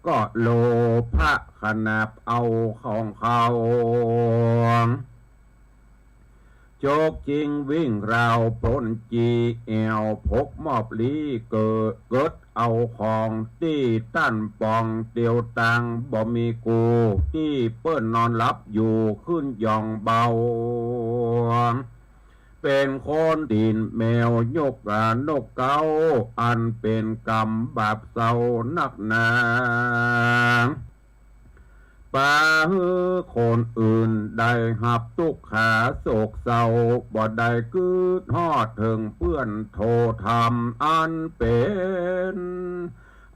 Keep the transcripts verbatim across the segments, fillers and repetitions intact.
ก็โลภะขนาบเอาของเขา จกจิงวิ่งราวปล้นจี้แอ่ว ผกมอบลี้เกิด เกิดเอาของตี้ต้านป๋อง เตียวตางบ่มีกู้ ตี้เปิ้นนอนหลับอยู่ ขึ้นหย่องเบา เป๋นคนตี๋นแมวยกกานกเก๊า อันเป๋นกรรมบาปเศร้านักหนา ปาหื้อคนอื่นได้ฮับตุ๊กขาโศกเศร้า บ่ได้กึ๊ดฮอดเถิงเปื้อนโทษธรรม อันเป๋น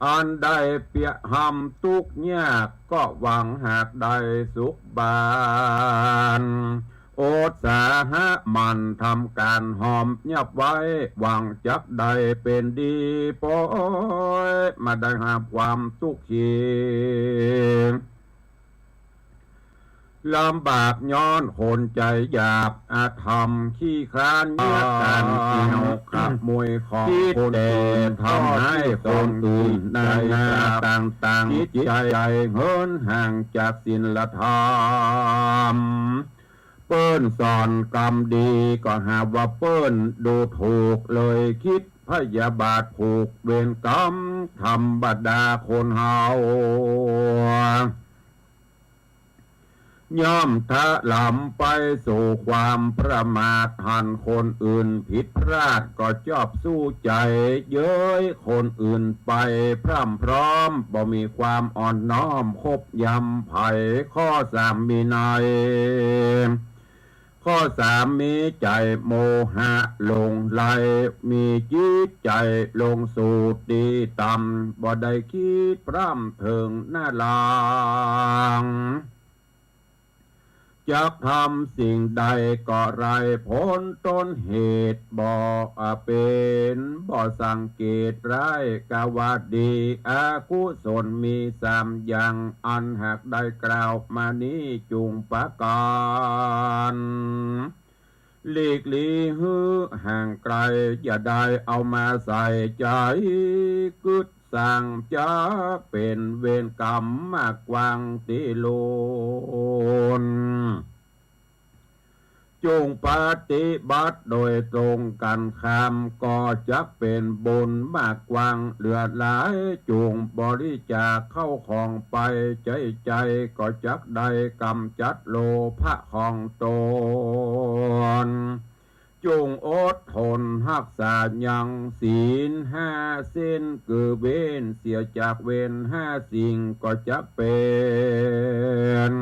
อันได้เปียะฮำตุ๊กยาก ก็หวังหากได้สุขบาน อุตสาหะหมั่นทำก๋านหอมยับไว้ หวังจักได้เป๋นดี ปอยมาได้ฮับความตุ๊กขี ลำบากย้อนคนใจ๋หยาบ อธรรมขี้คร้าน เยียะก๋านเกี่ยวขโมยของคนอื่น ทำหื้อคนอื่นนานาต่างๆ จิตใจ๋เหินห่างจากศีลธรรม เปิ้นสอนกรรมดี ก็หาว่าเปิ้นดูถูก เลยกึ๊ดพยาบาทผูกเวรกรรม ธรรมดาคนเฮา ย่อมถลำไปสู่ความประมาท หันคนอื่นผิดพลาด ก็จอบสู้ใจ๋เย้ยคนอื่นไปพร่ำพร้อม บ่มีความอ่อนน้อมคบยำใผ ข้อสามมีใน ข้อสามมีใจ๋โมหะหลงไหล มีจิตใจ๋ลงสู่ตี้ต่ำ บ่ได้กึ๊ดพร่ำเถิงหน้าหลัง จักทำสิ่งใดก็ไร้ผลต้นเหตุ บ่เป๋น บ่สังเกตไร้ กาว่าดี อกุศลมีสามอย่าง อันหากได้กล่าวมานี้จุ่งประก๋าน หลีกหลีหื้อห่างไก๋ อย่าได้เอามาใส่ใจ๋ กึ๊ดสร้างจักเป๋นเวรกรรมมากกว้างตี้ลูน จุ่งปฏิบัติโดยตรงกั๋นข้าม ก็จักเป๋นบุญมากกว้างเหลือหลาย จุ่งบริจาคเข้าของไปใจ๋ๆ ก็จักได้ก๋ำจัดโลภะของตน จุ่งอดทนฮักษายังศีลห้าเส้น คือเว้นเสียจากเวรห้าสิ่ง ก็จักเป๋น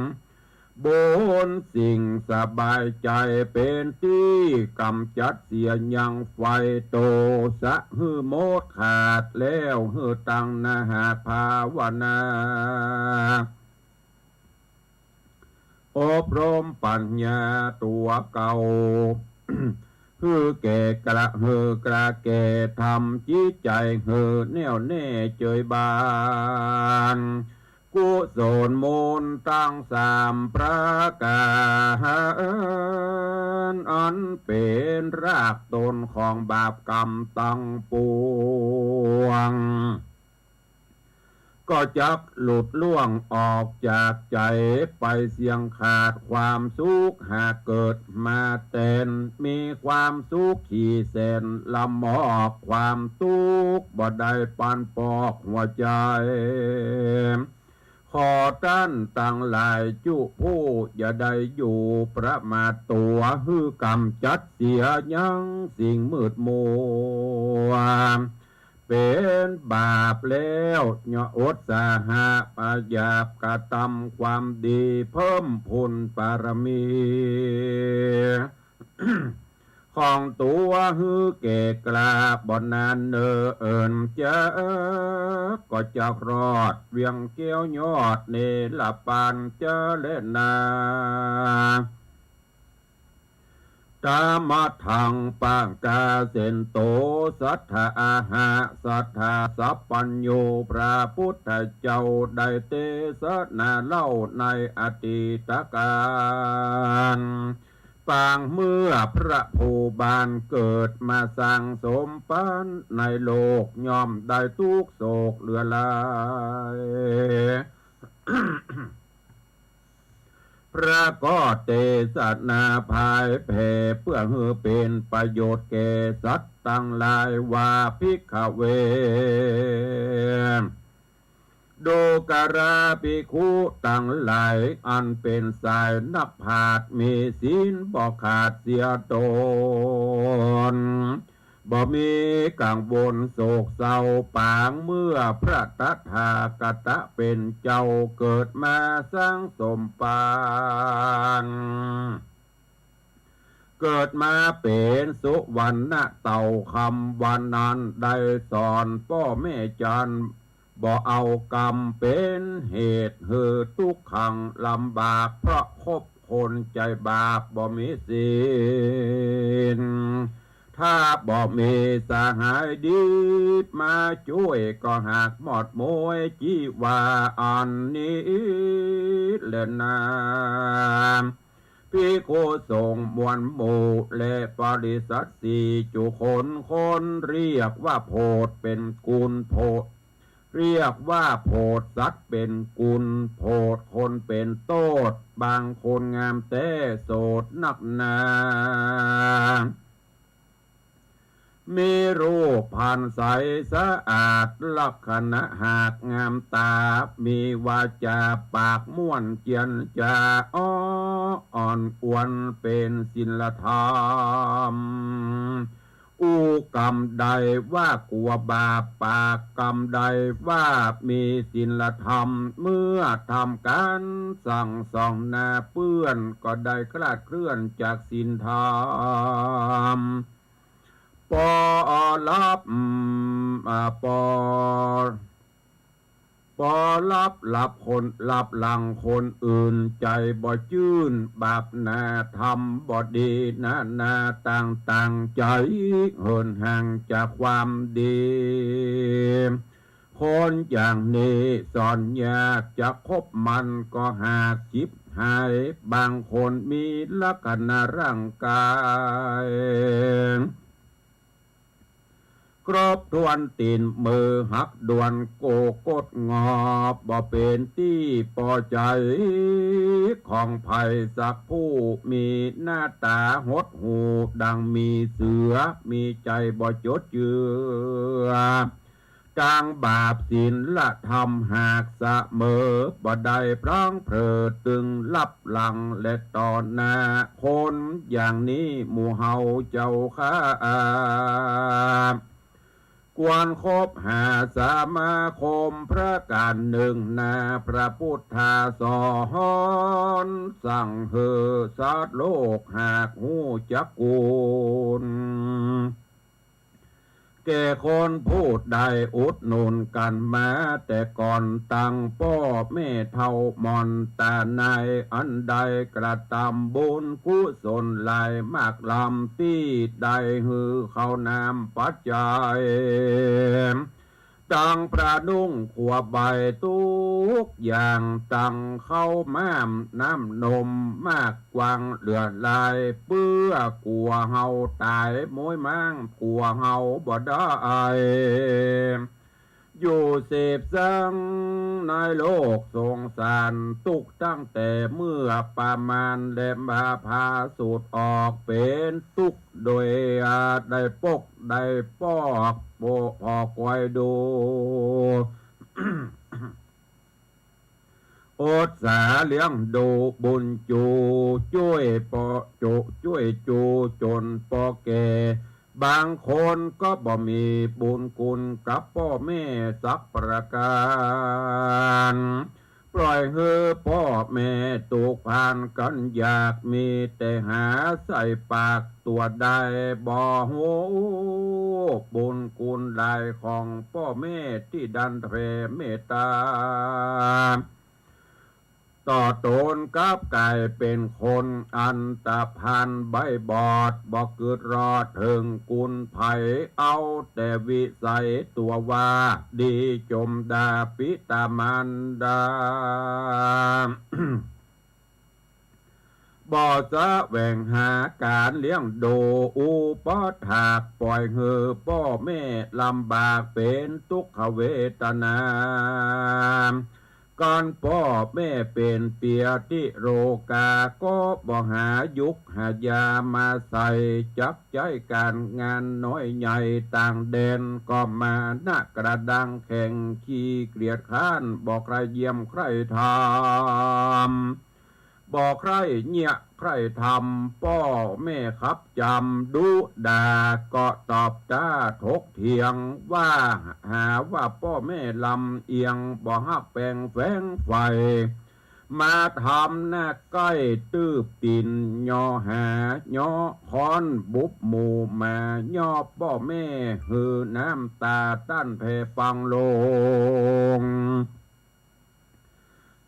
บุญสิ่งสบายใจ๋ เป๋นตี้ก๋ำจัดเสียยังไฟโตสะหื้อหมดขาด แล้วหื้อตั้งหน้าหากภาวนา อบรมปั๋ญญาตั๋วเก่า หื้อแก่กล้า หื้อกล้าแก่ธรรม จิตใจ๋หื้อแน่วแน่เจิยบาน กุศลมูลตังสามประก๋าน อันเป๋นรากต้นของบาปกรรมตังปวง ก็จักหลุดล่วงออกจากใจ๋ไปเสี้ยงขาด ความสุขหากเกิดมาแตน มีความสุขขีแสนละหมอก ความตุ๊กข์บ่ได้ปานปอกหัวใจ๋ ขอต้านตังหลายจุผู้อย่าได้อยู่ประมาทตั๋ว หื้อก๋ำจัดเสียยังสิ่งมืดมัว เป๋นบาปแล้ว ย่อมอุตสาหะพยายามกระทำความดี เพิ่มพูนปารมี ของตั๋วหื้อแก่กล้า บ่นานเนิ่นจัก ก็จักรอดเวียงแก้วยอดเนรปานจะแลนา ตมะทังปะกาเสนโต สัตถาอะหะ สัตถาสัพพัญญู พระพุทธเจ้าได้เตสนาเล่าในอดีตกาล ปางเมื่อพระภูบาลเกิดมาสร้างสมปั๋นในโลก ย่อมได้ตุ๊กข์โศกเหลือหลาย พระก็เตสนาผายแผ่ เปื้อหื้อเป๋นประโยชน์แก่สัตว์ตังหลาย ว่า ภิกขเว ดูกราภิกขุตังหลาย อันเป๋นสายนักปราชญ์ มีศีลบ่ขาดเสียตน บ่มีกังวลโศกเศร้า ปางเมื่อพระตถาคตะเป๋นเจ้า เกิดมาสร้างสมปั๋น เกิดมาเป๋นสุวรรณเต่าคำ วันนั้นได้สอนป้อแม่จันทร์ บ่เอากรรมเป๋นเหตุหื้อตุ๊กขังลำบาก เพราะคบคนใจ๋บาปบ่มีศีล ถ้าบ่มีสหายดีมาจ้วย ก็หากหมดโมยจีวาอันนี้แลนา ภิกขุสงฆ์มวลหมู่และปริษัทสี่จุคน คนเรียกว่าโผดเป๋นกุล โผด เรียกว่าโผดสัตว์เป๋นกุล โผดคนเป๋นโต้ษ บางคนงามแต๊โสดนักหนา มีรูปพรรณใสสะอาด ลักขณะหากงามต๋า มีวาจาปากม่วนเจียรจา อ้ออ่อนอวลเป๋นศีลธรรม อู้กำใดว่ากั๋วบาป ปากกำใดว่ามีศีลธรรม เมื่อทำก๋านสั่งสองนาเปื้อน ก็ได้คลาดเคลื่อนจากศีลธรรม ปอลับ อ่า ปอ ปอลับ ลับคน ลับหลังคนอื่น ใจ๋บ่จื้น บาปหนา ทำบ่ดีนานาต่างๆ ใจ๋เหินห่างจากความดี คนอย่างนี้สอนยาก จะคบมันก็หากฉิบหาย บางคนมีลักษณะร่างกาย ครบถ้วนตี๋นมือหักด้วน โกกดงอบ บ่เป๋นตี้ปอใจ๋ของใผสักผู้ มีหน้าต๋าหดหู่ดังหมีเสือ มีใจ๋บ่จดเจื้อ ตางบาปศีลธรรมหากเสมอ บ่ได้พลั้งเผลอ ตึงลับหลังและต่อหน้า คนอย่างนี้หมู่เฮาเจ้าข้า ควรคบหาสมาคม ประก๋านนึ่งนา พระพุทธาสอน สั่งหื้อสัตว์โลกหากฮู้จักกูล แก่คนผู้ได้อุดหนุนกั๋นมาแต่ก่อน ตั้งป้อแม่เฒ่าหม่อนต๋านาย อันได้กระตำบุญกุศลหลายมากล้ำ ตี้ได้หื้อข้าวน้ำปัจจัย ตังผ้านุ่งขัวใบตุ๊กอย่าง ตังข้าวหม้ามน้ำนมมากกว้างเหลือหลาย เปื้อกั๋วเฮาต๋ายโม้ยม้าง กั๋วเฮาบ่ได้ อยู่เสพสังในโลกสงสาร ตุ๊กตั้งแต่เมื่อประมาณ และมาผาสุดออกเป๋นตุ๊ก โดยอาได้ปกได้ปอก โปะพอคอยดู อดสาเลี้ยงดูบุญจู จ้วยปอ จู จ้วยจูจ๋นปอแก่ บางคนก็บ่มีบุญคุณกับป้อแม่สักประก๋าน ปล่อยหื้อป้อแม่ตุ๊กข์พานกั๋นอยาก มีแต่หาใส่ปาก ตั๋วได้บ่ฮู้บุญคุณหลายของป้อแม่ตี้ดันแผ่เมตต๋า ต่อต๋นกลับก๋ายเป๋นคนอันธพาลใบ้บอด บ่กึ๊ดรอดเถิงคุณใผ เอาแต่วิสัยตั๋วว่าดี จ๋มด่าปิตามารดา บ่แสวงหาก๋านเลี้ยงดู อุปัฏฐาก ป่อยหื้อป้อแม่ลำบากเป๋นตุ๊กขเวทนา ก๋านป้อแม่เป๋นเปียติโรคา ก็บ่หายุกหายามาใส่ จักใจ๊ก๋านงานน้อยใหญ่ต่างแดน ก็มาหน้ากระด้างแข็ง ขี้เกลียดคร้าน บ่ใคร่เยี่ยมใคร่ทำ บ่ใคร่เยียะใคร่ทำ ป้อแม่ขับจำดุด่า ก็ตอบต้าถกเถียง ว่าหาว่าป้อแม่ลำเอียง บ่ฮักแปงแฝงใฝ่ มาทำหน้าใก้ตื้อตี๋น ยอหา ยอค้อนบุบหมู่หมา ยอป้อแม่หื้อน้ำต๋า ต้านแผ่ปังลง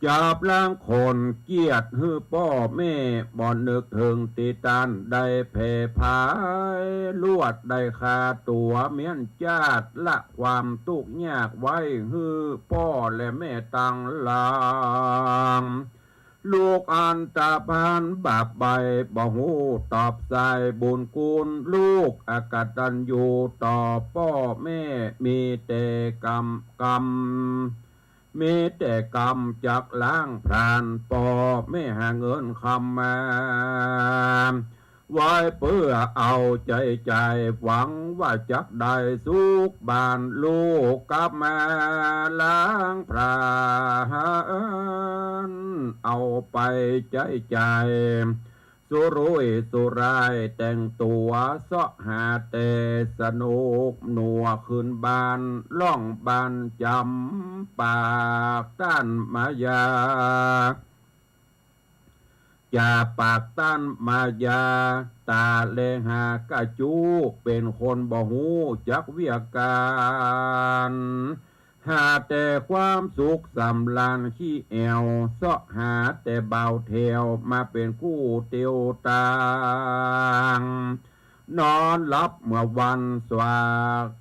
จับล้างคนเกียจหื้อป้อแม่ บ่นึกเถิงตี้ต้านได้แผ่ผาย ลวดได้ฆ่าตั๋วเมี้ยนจาติ ละความตุ๊กข์ยากไว้หื้อป้อและแม่ตังหลาย ลูกอันธพาลบาปใบ้ บ่ฮู้ตอบสายบุญคุณ ลูกอกตัญญูต่อป้อแม่ มีแต่กรรม กรรม มีแต่กรรมจักล้างผลาญ ป้อแม่หาเงินคำมา ไว้เปื้อเอาใจ๊จ่าย หวังว่าจักได้สุขบ้าน ลูกกลับมาล้างผลาญ เอาไปใจ๊จ่าย สุรุ่ยสุร่ายแต่งตั๋ว เซาะหาแต่สนุก หนัวขึ้นบ้าน ล่องบ้านจ๋ำ ปากต้านมายา จ่าปากต้านมายา ต๋าแลหากะจุ เป๋นคนบ่ฮู้จักเวียกก๋าน หาแต่ความสุขสำราญขี้แอ่ว เซาะหาแต่บ่าวแถว มาเป๋นกู้เตียวตาง นอนหลับเมื่อวัน สวา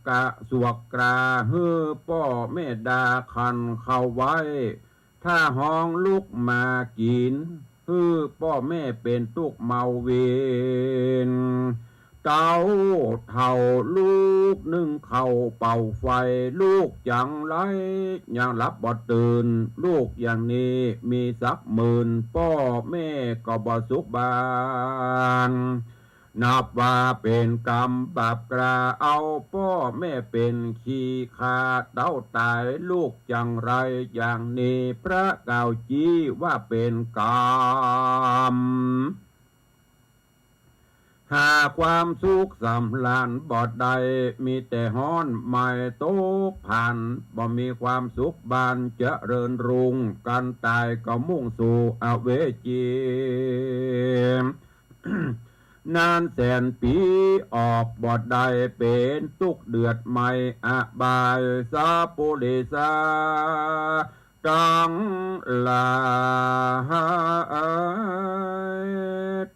กะสวกกรา หื้อป้อแม่ดาขันเข้าไว้ ถ้าฮ้องลุกมากิ๋น หื้อป้อแม่เป๋นตุ๊กข์เมาเวร เต้าเฒ่าลูกนึ่งข้าวเป่าไฟ ลูกจังไรยังหลับบ่ตื่น ลูกอย่างนี้มีสักหมื่น ป้อแม่ก็บ่สุขบ้าน นับว่าเป๋นกรรมบาปกล้า เอาป้อแม่เป๋นขี้ฆ่าเต้าต๋าย ลูกจังไรอย่างนี้ พระกล่าวจี้ว่าเป๋นกรรม หาความสุขสำราญบ่ได้ มีแต่ฮ้อนไหม้ตกผาน บ่มีความสุขบ้านเจริญรุ่ง กันต๋ายก็มุ่งสู่อเวจี นานแสนปี๋ออกบ่ได้ เป๋นตุ๊กข์เดือดไหม้อบาย สัปปุริสาตังหลาย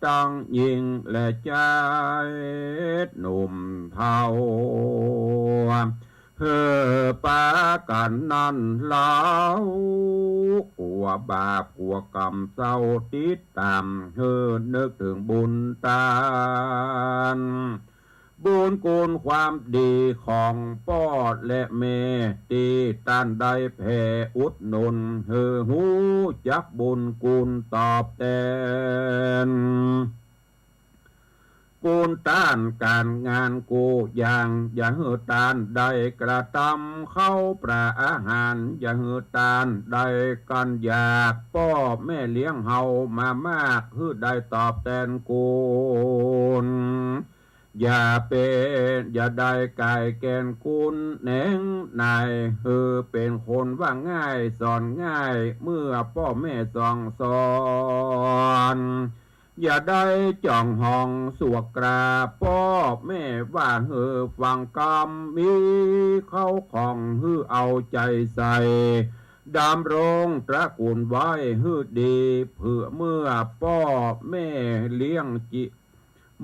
ตังญิงและจายหนุ่มเฒ่า หื้อปากั๋นนั้นเล่า กั๋วบาปกั๋วกรรมเศร้าติดต๋าม หื้อนึกเถิงบุญตาน บุญคุณความดีของป้อและแม่ ตี้ต้านได้แผ่อุดหนุน หื้อฮู้จักบุญคุณตอบแตน กุนต้านก๋านงานกู้อย่าง อย่าหื้อต้านได้กระตำข้าวปลาอาหาร อย่าหื้อต้านได้กั๋นอยาก ป้อแม่เลี้ยงเฮามามาก หื้อได้ตอบแตนกุน อย่าเป๋น อย่าได้ก๋ายแก่นกุนแหนงนาย หื้อเป๋นคนว่าง่ายสอนง่าย เมื่อป้อแม่สั่งสอน อย่าได้จ้องห้องสวกกรา ป้อแม่ว่าหื้อฟังกำ มีเข้าของหื้อเอาใจ๋ใส่ ดำรงตระกูลไว้หื้อดี เผื่อเมื่อป้อแม่เลี้ยงจิ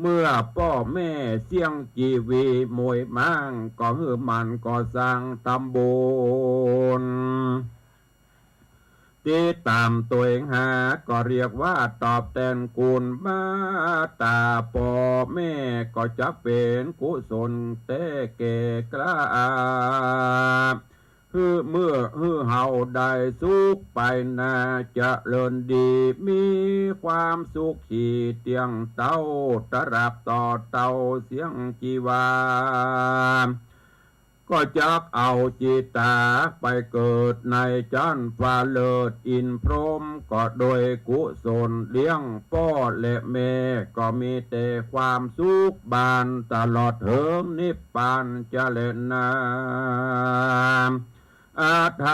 เมื่อป้อแม่เสี้ยงจีวีมวยม้าง ก็หื้อหมั่นก่อสร้างตำบุญ ติดต๋ามตวยหา ก็เรียกว่าตอบแตนกุณเมตต๋าป้อแม่ ก็จักเป๋นกุศลแต๊แก่กล้า หื้อเมื่อหื้อเฮาได้สุขไปหน้า เจริญดีมีความสุขขีเตี้ยงเต้า ตราบต่อเต้าเสี้ยงจีวา ก็จักเอาจิตต๋าไปเกิดในจั๊นฟ้าเลิศอินทร์พรหม ก็โดยกุศลเลี้ยงป้อและแม่ ก็มีแต่ความสุขบานตลอดเถิงนิพพานจะแลนา อัฏฐ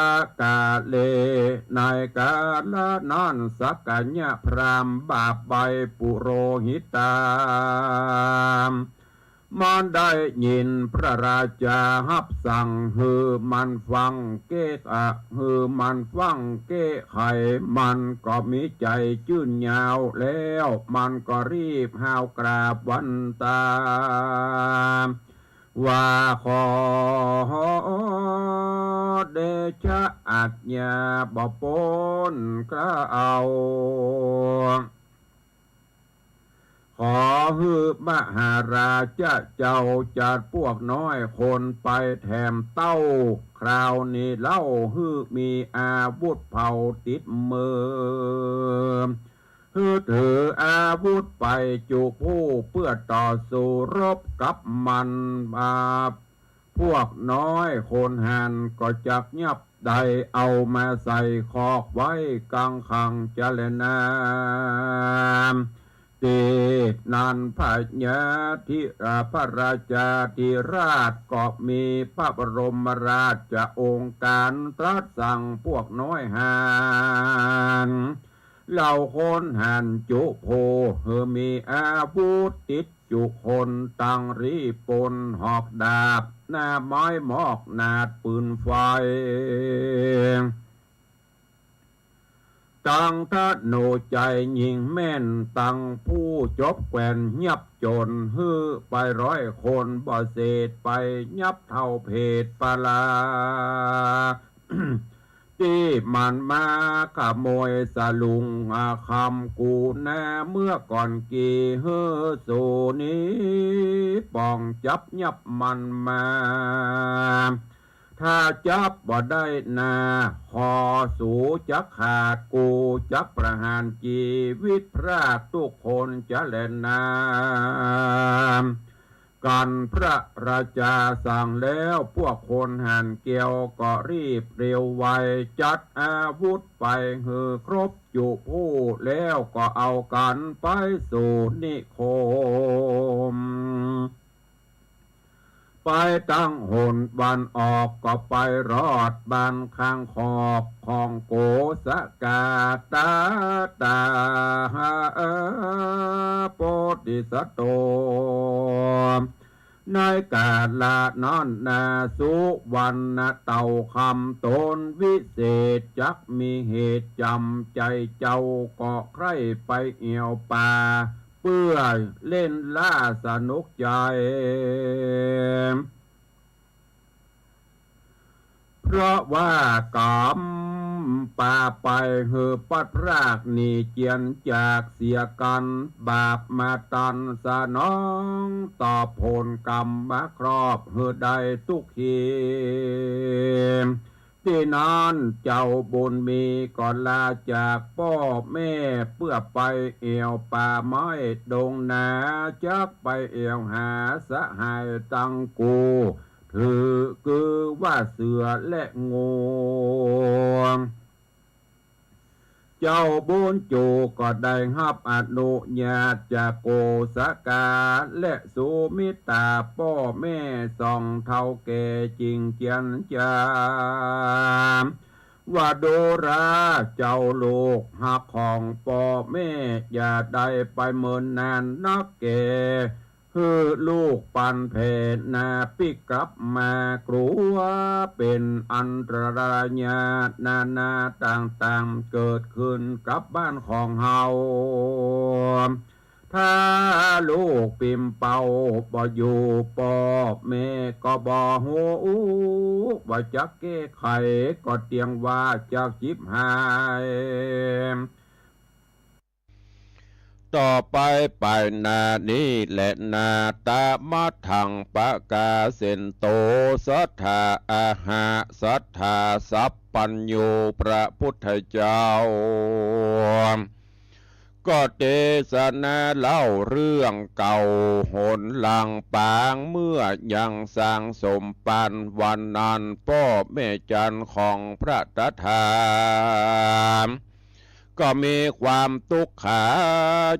กาเล ในกาละนั้น สักกะยะพราหมณ์บาปใบ้ปุโรหิตา มันได้ยินพระราชาฮับสั่ง หื้อมันฟังเก๊กอะ หื้อมันฟังเก๊ไข มันก็มีใจ๋จื้นยาวแล้ว มันก็รีบฮาวกราบวันต๋า ว่าขอเดชะอาจญาบ่ป๊นเกล้า ขอหื้อมหาราชะเจ้าจัดพวกน้อยคนไปแถมเต้า คราวนี้เล่าหื้อมีอาวุธเผาติดมือ หื้อถืออาวุธไปจุผู้เปื้อต่อสู้รบกับมัน บาปพวกน้อยคนหั้นก็จักยับได้เอามาใส่คอกไว้กังขังจะแลนา ตี้นั้นพญาธิ อ่า พระราชาธิราชก็มีพระบรมราชโองการตรัสสั่งพวกน้อยหั้น เหล่าคนหั้นจุผู้หื้อมีอาวุธติดจุคนตังรีปนหอกดาบ หน้าไม้หมอกหนาดปืนไฟ ตังธนูใจ๋ยิงแม่น ตังผู้จบแกว่นยับจน หื้อไปร้อยคนบ่เสดไปยับเท่าเพดปลา ตี้มันมาขโมยสลุงอาคำกูนาเมื่อก่อนกี่ หื้อสูนี้ป่องจับยับมันมา ถ้าจับบ่ได้นา คอสูจักขาด กูจักประหารจีวิตพรากทุกคนจะแลนา กันพระราชาสั่งแล้ว พวกคนหั้นเกี่ยวก็รีบเร็วไว จัดอาวุธไปหื้อครบจุผู้ แล้วก็เอากันไปสู่นิคม ไปตังหนวันออกก็ไปรอดบ้านข้างคอกของโกสกาตาตาหาโพธิสัตโต ในกาละนั้นนา สุวรรณเต่าคำตนวิเศษ จักมีเหตุจำใจ๋เจ้า ก็ใคร่ไปแอ่วป่า เปื้อเล่นล่าสนุกใจ๋ เพราะว่ากำปาไปหื้อปัดพรากหนีเจียนจากเสียกัน บาปมาตันสนองตอบผลกรรมมาครอบหื้อได้ทุกขี ตี้นั้นเจ้าบุญมีก็ลาจากป้อแม่ เปื้อไปแอ่วป่าไม้ดงนา จักไปแอ่วหาสหายตังกู ถือกือว่าเสือและงู เจ้าบุญจูก็ได้ฮับอนุญาตจากโกสกา และสุมิตาป้อแม่สองเฒ่าแก่จิ่งเจียนจา ว่าดูราเจ้าลูกฮักของป้อแม่ อย่าได้ไปเมินนานนักแก่ หื้อลูกปันแผ่นาปิ๊กกลับมากลัวเป๋นอันตรายนานาต่างๆ เกิดขึ้นกับบ้านของเฮา ถ้าลูกปิ่มเป่าบ่อยู่ ป้อแม่ก็บ่ฮู้ บ่จักแก้ไข ก็เตี้ยงว่าจักฉิบหาย ต่อไปป๋ายหน้านี้แหละนา ตะมะทัง ปะกาเสนโต สัตถา อะหะ สัตถา สัพพัญญู พระพุทธเจ้า ก็เตสนาเล่าเรื่องเก่าหนหลังปาง เมื่อยังสร้างสมปันวันนั้น ป้อแม่จันทร์ของพระตถา ก็มีความตุ๊กขา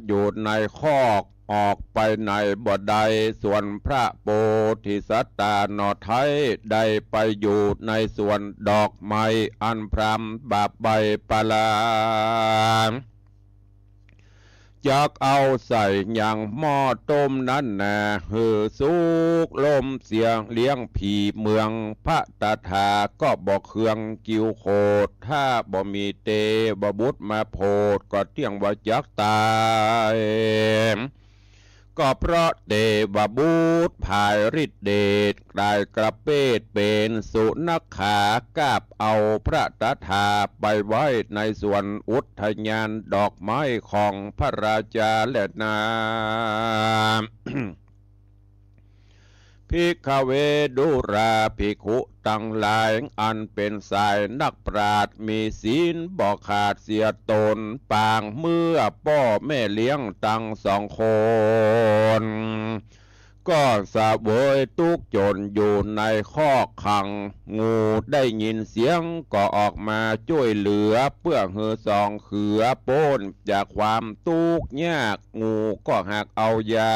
อยู่ในคอก ออกไปไหนบ่ได้ ส่วนพระโพธิสัตว์ตาหน่อไท้ได้ไปอยู่ในสวนดอกไม้อันพรำบาบใบปลา จักเอาใส่ยังหม้อต้มนั้นนา หื้อสุกล่มเสียเลี้ยงผีเมือง พระตถาก็บ่เคืองกิ้วโขด ถ้าบ่มีเตวบุตรมาโผด ก็เตี้ยงว่าจักต๋าย ก็เพราะเตวบุตรผายฤทธิ์เดช กลายกระเปดเป๋นสุนัขขากาบเอาพระตถาไปไว้ในสวนอุทยานดอกไม้ของพระราชาแลนา ภิกขเว ดูราภิกขุตังหลาย อันเป๋นสายนักปราชญ์มีศีลบ่ขาดเสียตน ปางเมื่อป้อแม่เลี้ยงตังสองคน ก็เสวยตุ๊กข์จนอยู่ในคอกขัง งูได้ยินเสียงก็ออกมาจ้วยเหลือ เปื้อหื้อสองเขือป๊นจากความตุ๊กข์ยาก งูก็หากเอายา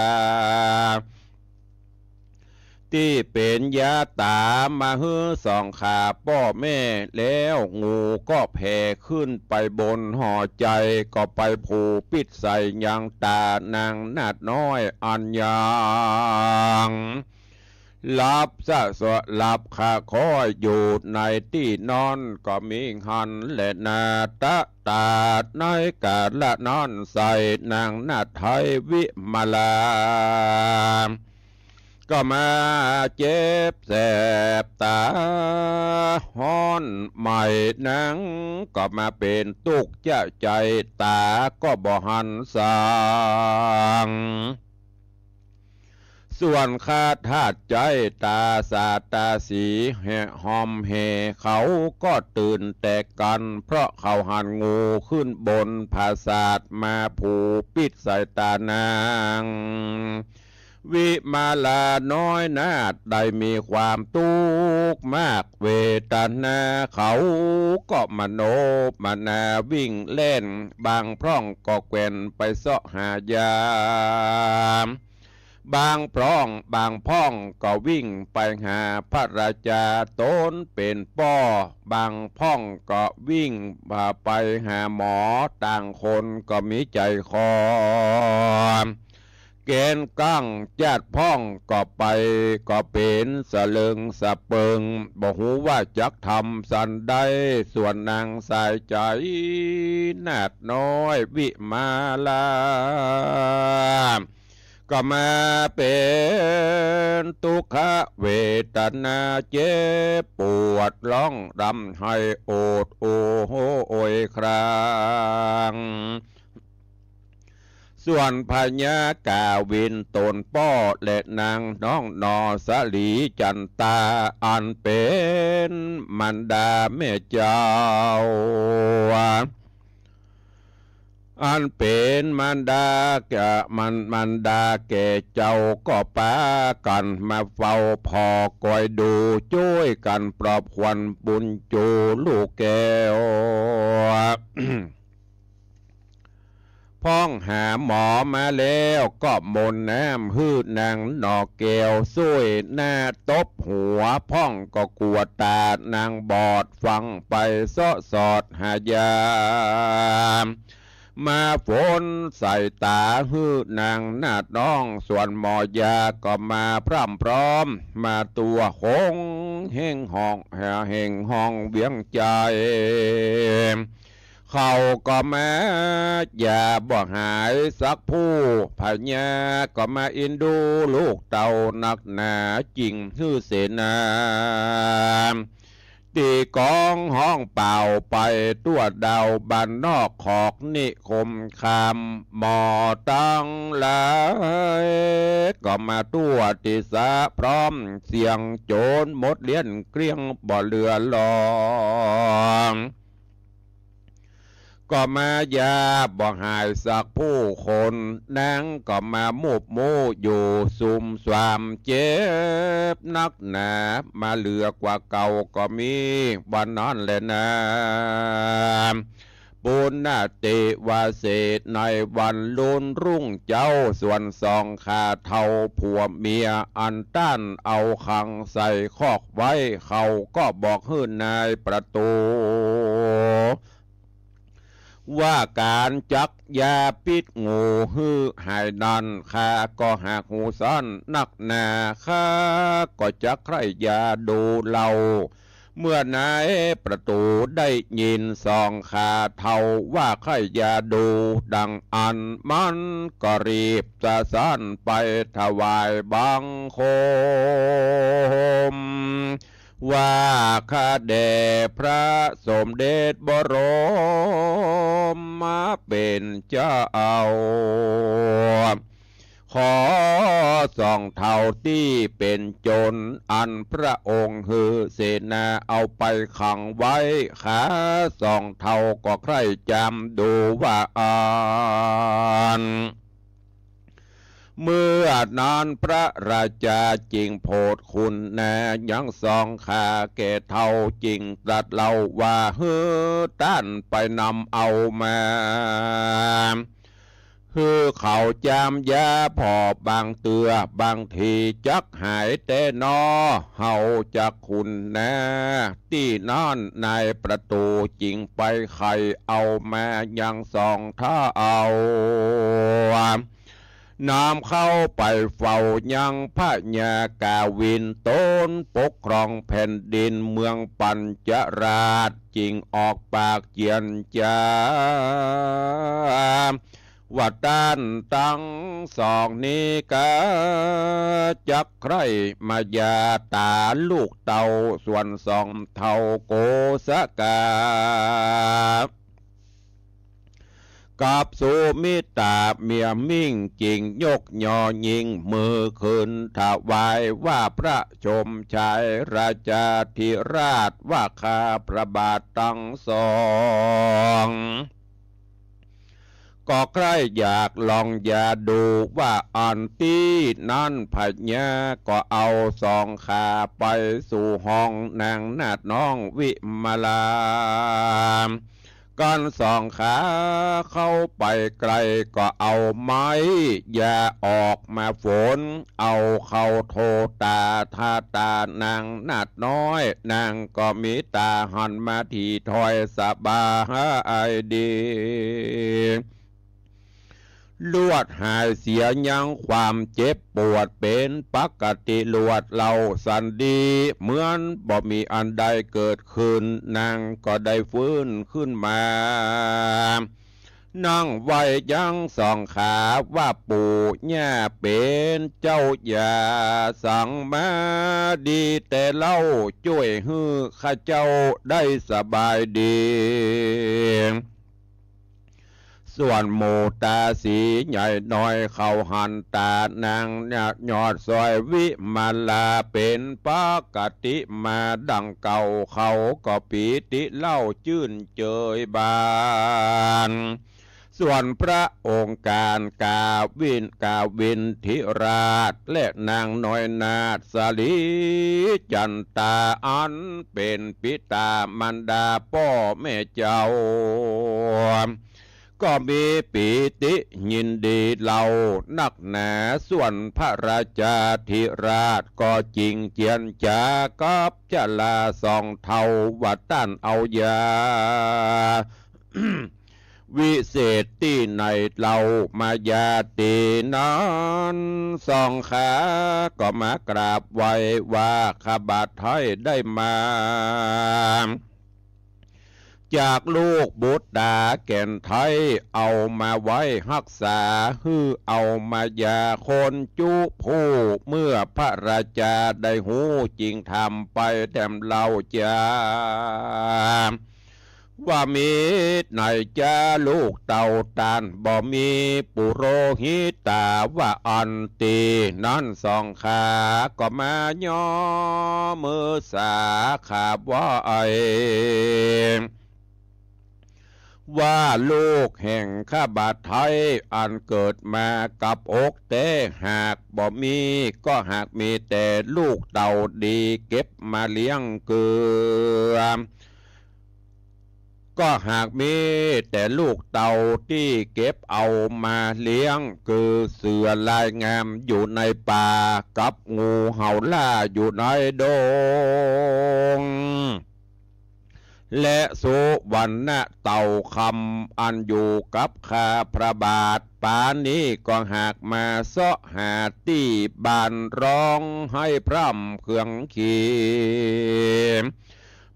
ตี้เป๋นยาต๋ามาหื้อสองขาป้อแม่ แล้วงูก็แผ่ขึ้นไปบนหอไจ ก็ไปผูกปิดใส่ยังต๋านางนาฏน้อยอันยังหลับสะสะหลับคาค้อยอยู่ในตี้นอน ก็มีหั้นแลนา ตะตาดในกาละนั้นไส้นางนาฏไท้วิมลา ก็มาเจ็บแสบต๋าฮ้อนไหม้หนัง ก็มาเป๋นตุ๊กข์จะใจ๋ ต๋าก็บ่หันส่าง ส่วนข้าธาตุใจ๊ ต๋าสาต๋าสีแห่ห่อมแห่ เขาก็ตื่นแตกกั๋น เพราะเขาหันงูขึ้นบนผาสาทมาผูกปิดใส่ต๋านาง วิมาลาน้อยนาฏได้มีความตุ๊กข์มากเวทนา เขาก็มโนมนาวิ่งแล่น บางพร่องก็แกว่นไปเซาะหายา บางพร่อง บางพ่องก็วิ่งไปหาพระราชาต๋นเป๋นป้อ บางพ่องก็วิ่งไปหาหมอ ต่างคนก็มีใจ๋คอ แกนกั้งจาดพ่องก็ไป ก็เป๋นสะเลิงสะเปิง บ่ฮู้ว่าจักทำสันใด ส่วนนางสายใจ๋นาฏน้อยวิมาลา ก็มาเป๋นตุ๊กขเวทนาเจ็บปวด ฮ้องร่ำไห้โอดโอโหยคราง ส่วนพญากาวินตนป้อและนางน้องหน่อสาลีจันตา อันเป๋นมารดาแม่เจ้า อันเป๋นมารดาแก่ มาร มารดาแก่เจ้าก็ปากั๋นมาเฝ้าผ่อก๋อยดู จ้วยกั๋นปลอบขวัญบุญจูลูกแก้ว พ่องหาหมอมาแล้วก็มนต์น้ำหื้อนางหน่อแก้ว ซ่วยหน้าตบหัว พ่องก็กั๋วต๋านางบอด ฟั่งไปเซาะสอดหายา มาฝนใส่ต๋าหื้อนางนาฏน้อง ส่วนหมอยาก็มาพร่ำพร้อม มาตั๋วหงเฮงห้อง เฮงห้องเวียงใจ๋ เขาก็มายาบ่หายสักผู้ พญาก็มาอินดูลูกเต้านักหนา จึงหื้อเสนา ตีกลองฮ้องเป่าไปทั่วดาวบ้านนอกขอกนิคมคาม หมอตังหลายก็มาทั่วทิศาพร้อมเสียงโจรหมดเลี้ยนเกลี้ยงบ่เหลือหลอ ก็มายาบ่หายสักผู้คน นางก็มามูบมู่อยู่ซุ่มสามเจ็บนักหนา มาเหลือกว่าเก่าก็มีวันนั้นแลนา ปุณณติวเสสในวันลุนรุ่งเจ๊า ส่วนสองข้าเฒ่าผัวเมียอันต้านเอาขังใส่คอกไว้ เขาก็บอกหื้อนายประตู๋ ว่าก๋านจักยาปิดงูหื้อหายนั้น ข้าก็หากฮู้ซ่อนนักหนา ข้าก็จักใคร่ยาดูเล่า เมื่อนายประตู๋ได้ยินสองข้าเฒ่าว่าใคร่ยาดูดังอั้น มันก็รีบสะซ่อนไปถวายบังคม ว่าข้าแด่พระสมเด็จบรมมาเป๋นเจ้า ขอสองเฒ่าตี้เป๋นโจรอันพระองค์หื้อเสนาเอาไปขังไว้ ข้าสองเฒ่าก็ใคร่จำดูว่าอั้น เมื่อนั้นพระราชาจึงโผดคุณนายังสองข้าแก่เฒ่า จึงตรัสเล่าว่า หื้อต้านไปนำเอามา หื้อเขาจำยาผ่อบางเตื้อบางทีจักหายแต๊นอ เฮาจักคุณนา ตี้นั้นนายประตู๋จึงไปไขเอามายังสองเฒ่า นำเข้าไปเฝ้ายังพญากาวิน ตนปกครองแผ่นดินเมืองปัญจราช จึงออกปากเจียนจา ว่าต้านตังสองนี้กาจักใคร่มายาต๋าลูกเต้า ส่วนสองเฒ่าโกสกา กับสุมิตราเมียมิ่ง จึงยกยอยิ่งมือขึ้นถวายว่า พระชมชายราชาธิราช ว่าข้าพระบาทตังสอง ก็ใคร่อยากลองยาดูว่าอั้น ตี้นั้นพญาก็เอาสองข้าไปสู่ห้องนางนาฏน้องวิมาลา กันสองข้าเข้าไปใกล้ก็เอาไม้ยาออกมาฝน เอาเข้าโทต๋าทาต๋านางนาฏน้อย นางก็มีต๋าหันมาถี่ถ้อยสบายดี ลวดหายเสียยังความเจ็บปวดเป๋นปกติลวดเล่าสันดี เหมือนบ่มีอันใดเกิดขึ้น นางก็ได้ฟื้นขึ้นมา นั่งไหว้ยังสองข้าว่า ปู่ย่าเป๋นเจ้าอย่าสังมา ดีแต่เล่าจ้วยหื้อข้าเจ้าได้สบายดี ส่วนหมู่ต๋าสีใหญ่น้อยเขาหันต๋านางนาฏยอดสร้อยวิมาลาเป๋นปกติมาดังเก่า เขาก็ปีติเล่าจื้นเจยบาน ส่วนพระองค์การกาวิน กาวินทิราช และนางน้อยนาฏสลีจันตา อันเป๋นปิต๋ามารดาป้อแม่เจ้า ก็มีปีติยินดีเล่านักหนา ส่วนพระราชาธิราชก็จึงเจียนจากับจลาสองเฒ่าว่าต้านเอายา วิเศษตี้ไหนเล่ามายา ตี้นั้นสองข้าก็มากราบไหว้ว่า ข้าบาทไท้ได้มา จากลูกบุตรต๋าแก่นไทย เอามาไว้ฮักษา หื้อเอามายาคนจุผู้ เมื่อพระราจาได้ฮู้ จึงถามไปแถมเล่าจา ว่ามิตรไหนจ๊ะลูกเต้าต้าน บ่มีปุโรหิตา ว่าอั้น ตี้นั้นสองข้าก็มาย่อมือสา ข้าว่าไอ้ ว่าลูกแห่งข้าบาทไทย อันเกิดมากับอกแต๊ หากบ่มี ก็หากมีแต่ลูกเต้าดีเก็บมาเลี้ยงเกือ ก็หากมีแต่ลูกเต้าตี้เก็บเอามาเลี้ยง คือเสือลายงามอยู่ในป่า กับงูเห่าล่าอยู่ในดง และสุวรรณเต่าคำอันอยู่กับข้าพระบาท ป๋านี้ก็หากมาเซาะหาตี้บ้าน ร้องไห้พร่ำเคืองขี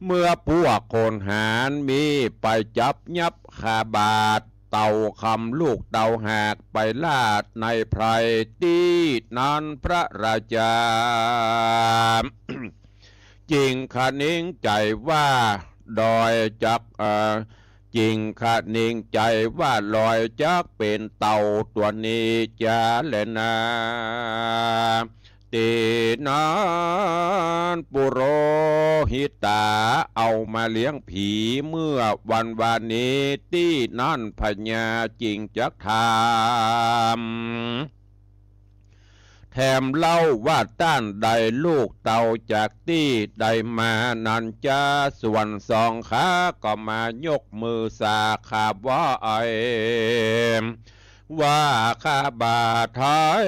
เมื่อพวกคนหาญมีไปจับยับข้าบาท เต่าคำลูกเต้าหากไปลาดในไพร ตี้นั้นพระราจา จึงคะนิงใจ๋ว่าลอยจัก เอ่อ จึงคะนิงใจ๋ว่าลอยจักเป๋นเต่าตั๋วนี้จาแลนา ตี้นั้นปุโรหิตาเอามาเลี้ยงผีเมื่อวันวานนี้ ตี้นั้นพญาจึงจักถาม แถมเล่าว่าต้านได้ลูกเต้าจากตี้ใดมานั้นจ๊ะ ส่วนสองข้าก็มายกมือสา ข้าว่าไอ้ ว่าข้าบาทไทย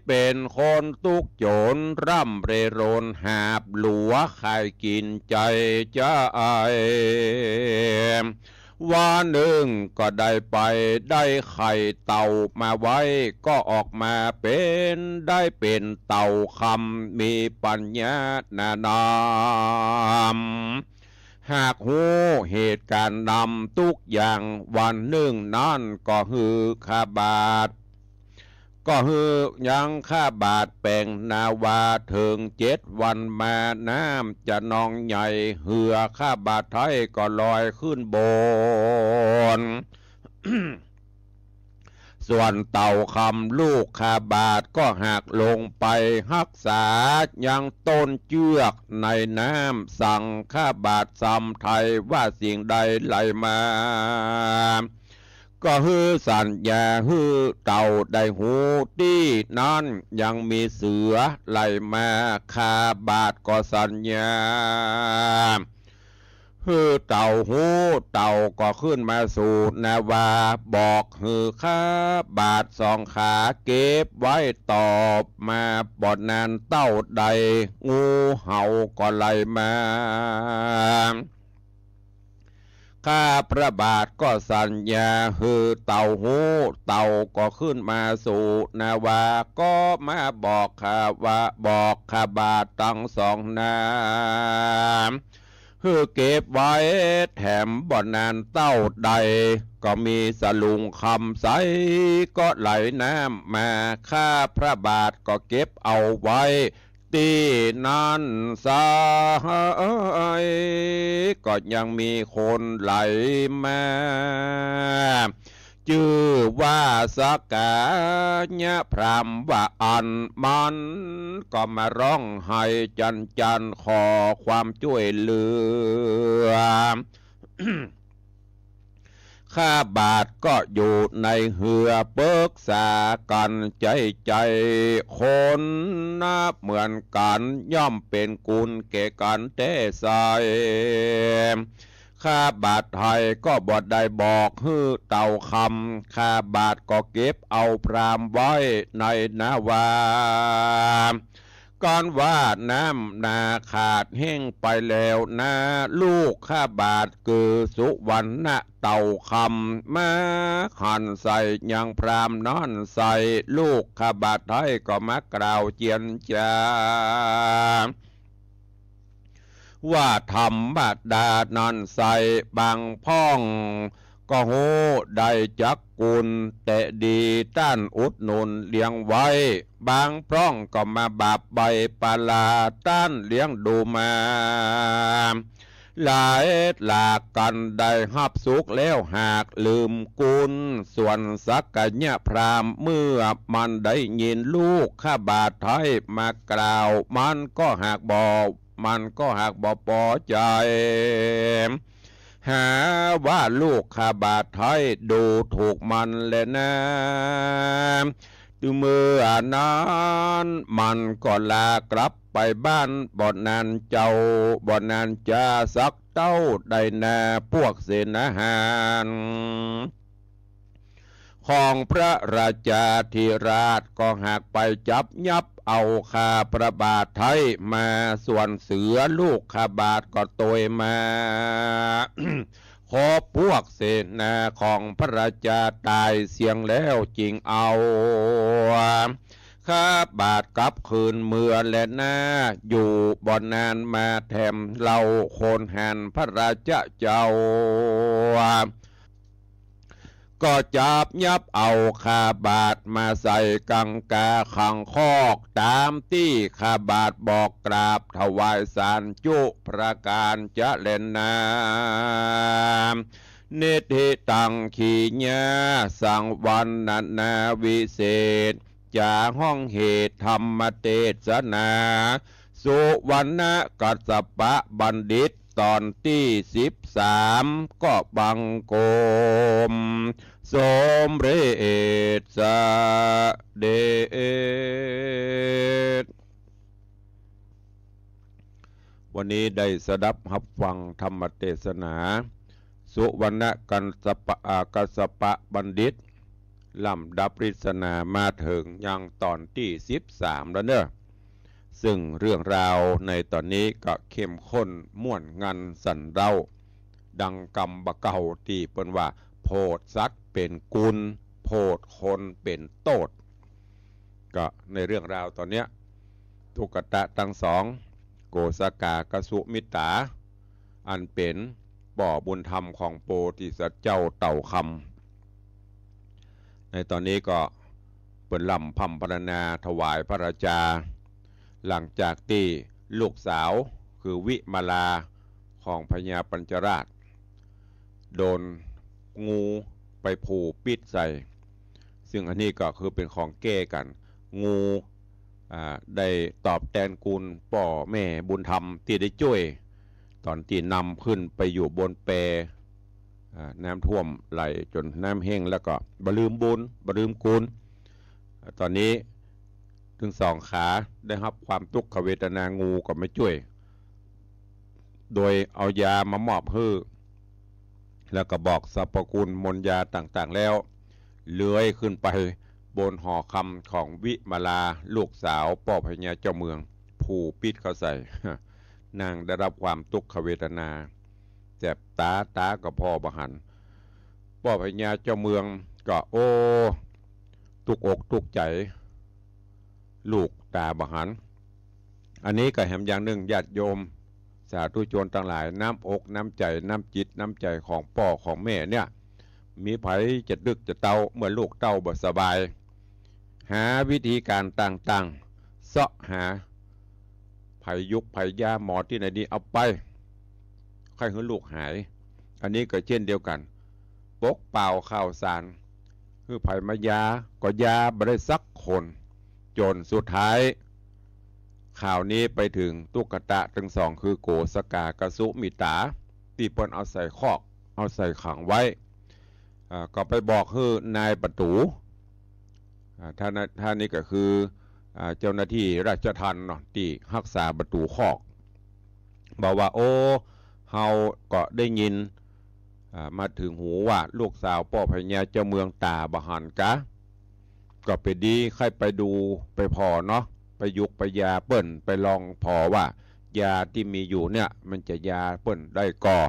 เป๋นคนตุ๊กข์จ๋นร่ำเร่ร่อนหาบหลัวขายกิ๋นใจ๋จ๊ะไอ้ วันนึ่งก็ได้ไปได้ไข่เต่ามาไว้ ก็ออกมาเป๋น ได้เป๋นเต่าคำมีปัญญาหนานาม หากฮู้เหตุก๋ารณ์นำตุ๊กอย่าง วันนึ่งนั้นก็หื้อข้าบาท ก็หื้อยังข้าบาทแป๋งนาวาเถิงเจ็ดวันมา น้ำจะนองใหญ่ เฮือข้าบาทไทยก็ลอยขึ้นบน ส่วนเต่าคำลูกข้าบาทก็หากลงไปฮักษายังต้นเจื้อกในน้ำ สั่งข้าบาทสำไทยว่าสิ่งใดไหลมา ก็หื้อสัญญาหื้อเต่าได้ฮู้ ตี้นั้นยังมีเสือไหลมา ข้าบาทก็สัญญา หื้อเต่าฮู้ เต่าก็ขึ้นมาสู่นาวา บอกหื้อข้าบาทสองขาเก็บไว้ ต่อมาบ่นานเต้าใด งูเห่าก็ไหลมา ข้าพระบาทก็สัญญาหื้อเต่าฮู้ เต่าก็ขึ้นมาสู่นาวา ก็มาบอกข้าว่า บอกข้าบาทตังสองนา หื้อเก็บไว้ แถมบ่นานเต้าใด ก็มีสลุงคำใสก็ไหลน้ำมา ข้าพระบาทก็เก็บเอาไว้ ตี้นั้นไซร้ ก็ยังมีคนไหลมา จื้อว่าสกายะพราหมณ์ว่าอั้น มันก็มาร้องไห้จันจันขอความจ้วยเหลือ ข้าบาทก็อยู่ในเฮือปึกษากั๋นใจ๋ใจ๋ คนนะเหมือนกั๋นย่อมเป๋นกุณแก่กั๋นแต๊ไซร้ ข้าบาทไทยก็บ่ได้บอกหื้อเต่าคำ ข้าบาทก็เก็บเอาพราหมณ์ไว้ในนาวา กั๋นว่าน้ำนาขาดแห้งไปแล้วนา ลูกข้าบาทคือสุวรรณะเต่าคำ มาหันใส่ยังพราหมณ์นั้นใส่ ลูกข้าบาทไทยก็มากล่าวเจียนจา ว่าธรรมดานั้นใส บางพ่องก็ฮู้ได้จักกุณ แต่ดีต้านอุดหนุนเลี้ยงไว้ บางพ่องก็มาบาปใบ้ปลา ต้านเลี้ยงดูมา หลายหลากกั๋นได้ฮับสุขแล้วหากลืมกุณ ส่วนสักยะพราหมณ์เมื่อมันได้ยินลูกขบาทไท้มากล่าว มันก็หากบ่ มันก็หากบ่ปอใจ๋ หาว่าลูกขบาทไท้ดูถูกมันแลนา เมื่อนั้นมันก็ลากลับไปบ้าน บ่นานเจ้า บ่นานจาสักเต้าใดนา พวกเสนาหาร ของพระราชาธิราชก็หากไปจับยับเอาข้าพระบาทไท้มา ส่วนเสือลูกขบาทก็โตยมา ขอพวกเสนาของพระราชาต๋ายเสี้ยงแล้วจึงเอา ข้าบาทกลับคืนเมือแลนา อยู่บ่นานมาแถมเล่า คนหันพระราชาเจ้า ก็จับยับเอาข้าบาทมาใส่กังกาขังคอก ต๋ามตี้ข้าบาทบอกกราบถวายสารจุประก๋านจะแลนา นิทธิตังขีญา สังวรรณนาวิเศษ จาฮ้องเหตุธรรมเตสนา สุวรรณกัสสปะบัณฑิต ต๋อนตี้สิบสาม ก็บังคมสมเร็จเสด็จ วันนี้ได้สดับฮับฟังธรรมเตสนา สุวรรณกัสสปะ อ่า กัสสปะบัณฑิต ลำดับเตสนามาเถิงยังต๋อนตี้สิบสามแล้วเน่อ ซึ่งเรื่องราวในต๋อนนี้ก็เข้มข้นม่วนงันสันเร้า ดังกำบ่าเก่าตี้เปิ้นว่า โผดสัตว์เป๋นกุณ โผดคนเป๋นโต้ษ ก็ในเรื่องราวต๋อนเนี้ย ตุ๊กตะตังสอง โกสกากับสุมิต๋า อันเป๋นป้อบุญธรรมของโพธิสัตว์เจ้าเต่าคำ ในต๋อนนี้ก็เปิ้นร่ำพร่ำพรรณนาถวายพระราชา หลังจากตี้ลูกสาวคือวิมาลาของพญาปัญจราช โดนงูไปผูกปิดใส่ ซึ่งอันนี้ก็คือเป๋นของแก้กั๋น งู อ่า ได้ตอบแตนกุณป้อแม่บุญธรรมตี้ได้จ้วย ต๋อนตี้นำขึ้นไปอยู่บนแป อ่า น้ำท่วมไหลจ๋นน้ำแห้งแล้วก็บ่ลืมบุญ บ่ลืมกุณ อ่า ต๋อนนี้ตึงสองขาได้ฮับความตุ๊กขเวทนา งูก็มาจ้วย โดยเอายามามอบหื้อ แล้วก็บอกสรรพคุณมนต์ยาต่างๆ แล้ว เลื้อยขึ้นไปบนหอคำของวิมาลา ลูกสาวป้อพญาเจ้าเมือง ผูกปิดเข้าใส่ นางได้รับความตุ๊กขเวทนา แสบต๋า ต๋าก็ผ่อบ่หัน ป้อพญาเจ้าเมืองก็ โอ้ ตุ๊กอกตุ๊กใจ๋ ลูกต๋าบ่หัน อันนี้ก็แหมอย่างนึ่ง ญาติโยมสาธุชนตังหลาย น้ำอกน้ำใจ๋ น้ำจิตน้ำใจ๋ของป้อของแม่เนี่ย มีใผจะตึกจะเต้า เมื่อลูกเต้าบ่สบาย หาวิธีก๋านต่างๆ เซาะหา ใผยุกใผยา หมอตี้ไหนดี เอาไป ใค่หื้อลูกหาย อันนี้ก็เช่นเดียวกั๋น ปกเป่าข่าวสาร หื้อใผมายา ก็ยาบ่ได้สักคน จ๋นสุดท้าย ข่าวนี้ไปเถิงตุ๊กตะตึงสอง คือโกสกากับสุมิต๋า ตี้เปิ้นเอาใส่คอก เอาใส่ขังไว้ อ่า ก็ไปบอกหื้อนายประตู๋ อ่า ท่าน ท่านนี้ก็คือ อ่า เจ้าหน้าตี้ราชทัณฑ์เนาะ ตี้ฮักษาประตู๋คอก บอกว่า โอ้ เฮาก็ได้ยิน อ่า มาเถิงหูว่าลูกสาวป้อพญาเจ้าเมืองต๋าบ่หันกา ก็เป๋นดีใค่ไปดูไปผ่อเนาะ ไปยุกไปยาเปิ้น ไปลองผ่อว่า ยาตี้มีอยู่เนี่ย มันจะยาเปิ้นได้ก่อ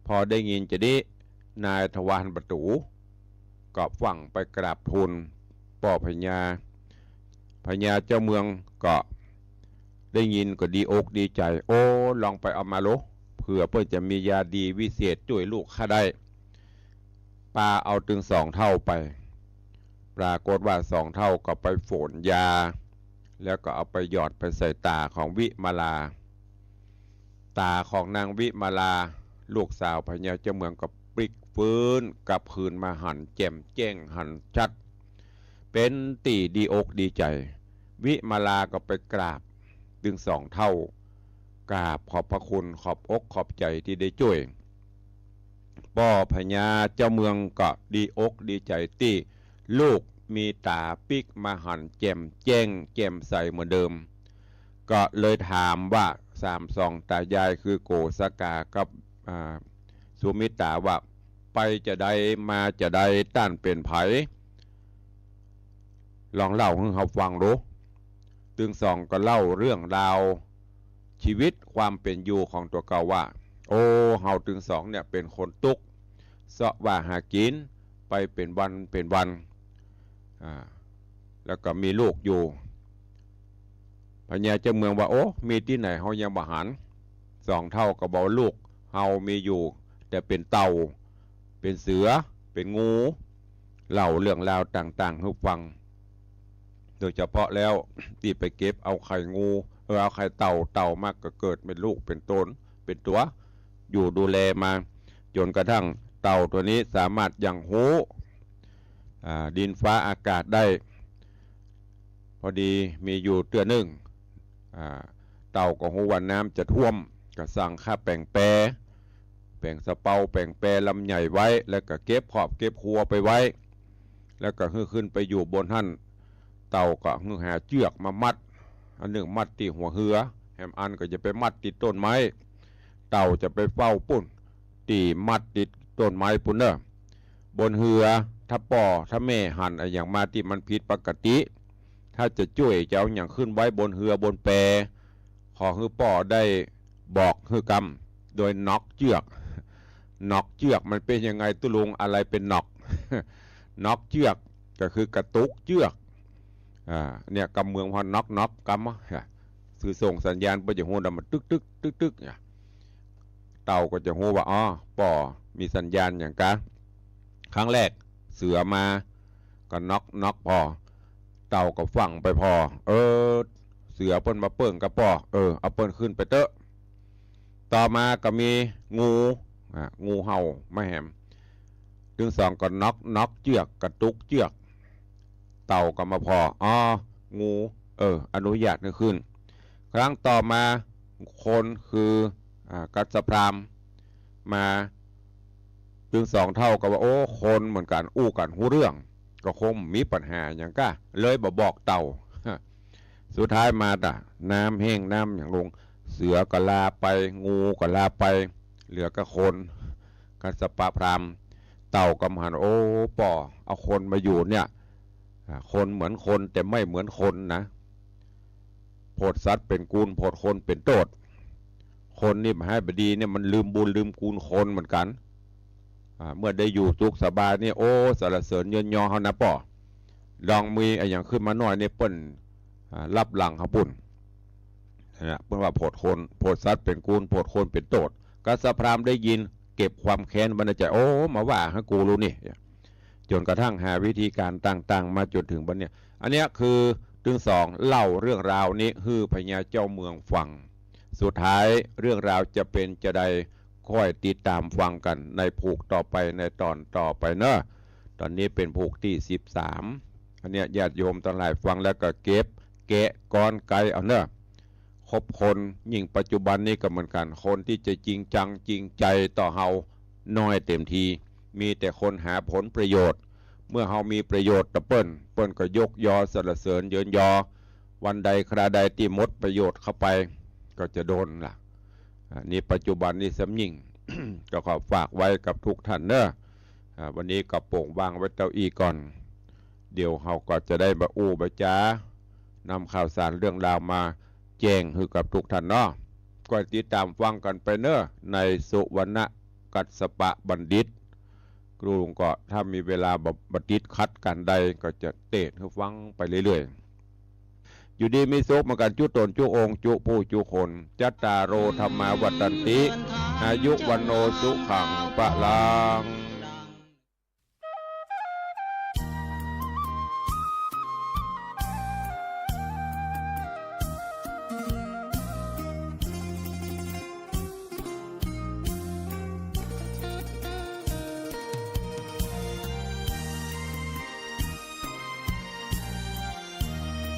พอได้ยินจะนี้ นายทวารประตู๋ ก็ฟั่งไปกราบทูลป้อพญา พญาเจ้าเมืองก็ ได้ยินก็ดีอกดีใจ๋ โอ้ ลองไปเอามาโล เผื่อเปิ้นจะมียาดีวิเศษจ้วยลูกข้าได้ ปาเอาตึงสองเฒ่าไป ปรากฏว่าสองเฒ่าก็ไปฝนยา แล้วก็เอาไปหยอดไปใส่ต๋าของวิมาลา ต๋าของนางวิมาลา ลูกสาวพญาเจ้าเมืองก็ปลิกฟื้นกลับคืนมาหันแจ่มแจ้งหันชัด เป๋นตี้ดีอกดีใจ๋ วิมาลาก็ไปกราบตึงสองเฒ่า กราบขอบพระคุณขอบอกขอบใจ๋ตี้ได้จ้วย ป้อพญาเจ้าเมืองก็ดีอกดีใจ๋ตี้ลูกมีต๋าปิ๊กมาหันแจ่มแจ้งแจ่มใสเหมือนเดิม ก็เลยถามว่าสามสองต๋ายายคือโกสกากับ อ่า สุมิต๋าว่า ไปจาใดมาจาใด ต้านเป๋นใผ ลองเล่าหื้อเฮาฟังดู ตึงสองก็เล่าเรื่องราวชีวิตความเป๋นอยู่ของตั๋วเก่าว่า โอ้ เฮาตึงสองเนี่ยเป๋นคนตุ๊ก เซาะว่าหากิ๋นไปเป๋นวันเป๋นวัน อ่า แล้วก็มีลูกอยู่ พญาเจ้าเมืองว่า โอ้ มีตี้ไหนเฮายังบ่หัน สองเฒ่าก็บอกว่าลูกเฮามีอยู่ แต่เป๋นเต่า เป๋นเสือ เป๋นงู เล่าเรื่องราวต่างๆ หื้อฟัง โดยเฉพาะแล้วตี้ไปเก็บเอาไข่งู เออ เอาไข่เต่า เต่ามาก็เกิดเป๋นลูกเป๋นต๋น เป๋นตั๋ว อยู่ดูแลมา จ๋นกระทั่งเต่าตั๋วนี้สามารถหยั่งฮู้ อ่า ดินฟ้าอากาศได้ พอดีมีอยู่เตื้อนึ่ง อ่า เต่าก็ฮู้ว่าน้ำจะท่วม ก็สั่งข้าแป๋งแป แป๋งสะเปา แป๋งแปลำใหญ่ไว้ แล้วก็เก็บครอบเก็บครัวไปไว้ แล้วก็หื้อขึ้นไปอยู่บนหั้น เต่าก็หื้อหาเจื้อกมามัด อันนึ่งมัดตี้หัวเฮือ แหมอันก็จะไปมัดตี้ต้นไม้ เต่าจะไปเฝ้าปุ้น ตี้มัดตี้ต้นไม้ปุ้นเน่อ บนเฮือ ถ้าป้อถ้าแม่หันอะหยังมาตี้มันผิดปกติ ถ้าจะจ้วยจะเอาหยังขึ้นไว้บนเฮือบนแป ขอหื้อป้อได้บอกหื้อกำ โดยน็อกเจื้อก น็อกเจื้อกมันเป๋นยังไงตุ๊ลุง อะไรเป๋นน็อก น็อกเจื้อกก็คือกระตุกเจื้อก อ่า เนี่ย กำเมืองเฮาน็อก น็อก กำ อ่ะ คือส่งสัญญาณ เปิ้นจะฮู้ว่ามันตึกตึกตึกตึก เนี่ย เต่าก็จะฮู้ว่า อ๋อ ป้อมีสัญญาณหยังกา ครั้งแรกเสือมา ก็น็อก น็อกผ่อ เต่าก็ฟั่งไปผ่อ เออ เสือเปิ้นมาเปิ้งกับป้อ เออ เอาเปิ้นขึ้นไปเต๊อะ ต่อมาก็มีงู อ่ะ งูเห่ามาแหม ตึงสองก็น็อก น็อกเจื้อก กระตุกเจื้อก เต่าก็มาผ่อ อ๋อ งู เออ อนุญาตหื้อขึ้น ครั้งต่อมาคนคือ อ่า กัสสะพราหมณ์มา ตึงสองเฒ่าก็ว่า โอ้ คนเหมือนกั๋น อู้กั๋นฮู้เรื่อง ก็คงมีปัญหาหยังก้า เลยบ่บอกเต่า สุดท้ายมาตะ น้ำแห้งน้ำหยังลง เสือก็ลาไป งูก็ลาไป เหลือก็คน กัสสะปะพราหมณ์ เต่าก็มาหัน โอ้ ป้อ เอาคนมาอยู่เนี่ย อ่า คนเหมือนคนแต่ไม่เหมือนคนนะ โผดสัตว์เป๋นกูล โผดคนเป๋นโต้ษ คนนี่บ่ฮ้ายบ่ดีเนี่ย มันลืมบุญลืมกูลคนเหมือนกั๋น อ่า เมื่อได้อยู่สุขสบายเนี่ย โอ้ สรรเสริญเยินยอเฮานะป้อ ลองมีอะหยังขึ้นมาหน้อยเนี่ย เปิ้น อ่า ลับหลังเฮาปุ้น นะ เปิ้นว่าโผดคน โผดสัตว์เป๋นกูล โผดคนเป๋นโต้ษ กัสสะพราหมณ์ได้ยิน เก็บความแค้นไว้ในใจ๋ โอ้ มาว่าหื้อกูฮู้นี่ จ๋นกระทั่งหาวิธีก๋านต่างๆ มาจ๋นเถิงบัดเนี่ย อันเนี้ยคือตึงสองเล่าเรื่องราวนี้หื้อพญาเจ้าเมืองฟัง สุดท้ายเรื่องราวจะเป๋นจาใด ค่อยติดต๋ามฟังกั๋นในผูกต่อไป ในต๋อนต่อไปเนาะ ต๋อนนี้เป๋นผูกตี้สิบสาม อันเนี้ยญาติโยมตังหลายฟังแล้วก็เก็บแกะกรอนไกเอาเนาะ คบคน ยิ่งปัจจุบันนี้ก็เหมือนกั๋น คนตี้จะจริงจังจริงใจ๋ต่อเฮาน้อยเต็มที มีแต่คนหาผลประโยชน์ เมื่อเฮามีประโยชน์ต่อเปิ้น เปิ้นก็ยกยอสรรเสริญเยินยอ วันใดคราใดตี้หมดประโยชน์เข้าไป ก็จะโดนล่ะ อ่า นี่ปัจจุบันนี้สำยิ่ง ก็ขอฝากไว้กับทุกท่านเนาะ อ่า วันนี้ก็โป่งวางไว้เต้าอี้ก่อน เดี๋ยวเฮาก็จะได้มาอู้มาจ๋า นำข่าวสารเรื่องราวมาแจ้งหื้อกับทุกท่านเนาะ ก็ติดต๋ามฟังกั๋นไปเนาะ ในสุวรรณกัสสปะบัณฑิต ลุงก็ถ้ามีเวลาบ่ บ่ติดขัดก๋านใดก็จะเตสน์หื้อฟังไปเรื่อยๆ อยู่ดีมีสุขเหมือนกั๋นจุ๊ต๋นจุ๊องค์จุ๊ผู้จุ๊คน จัตตาโร ธัมมา วัฑฒันติ อายุ วัณโณ สุขัง พลัง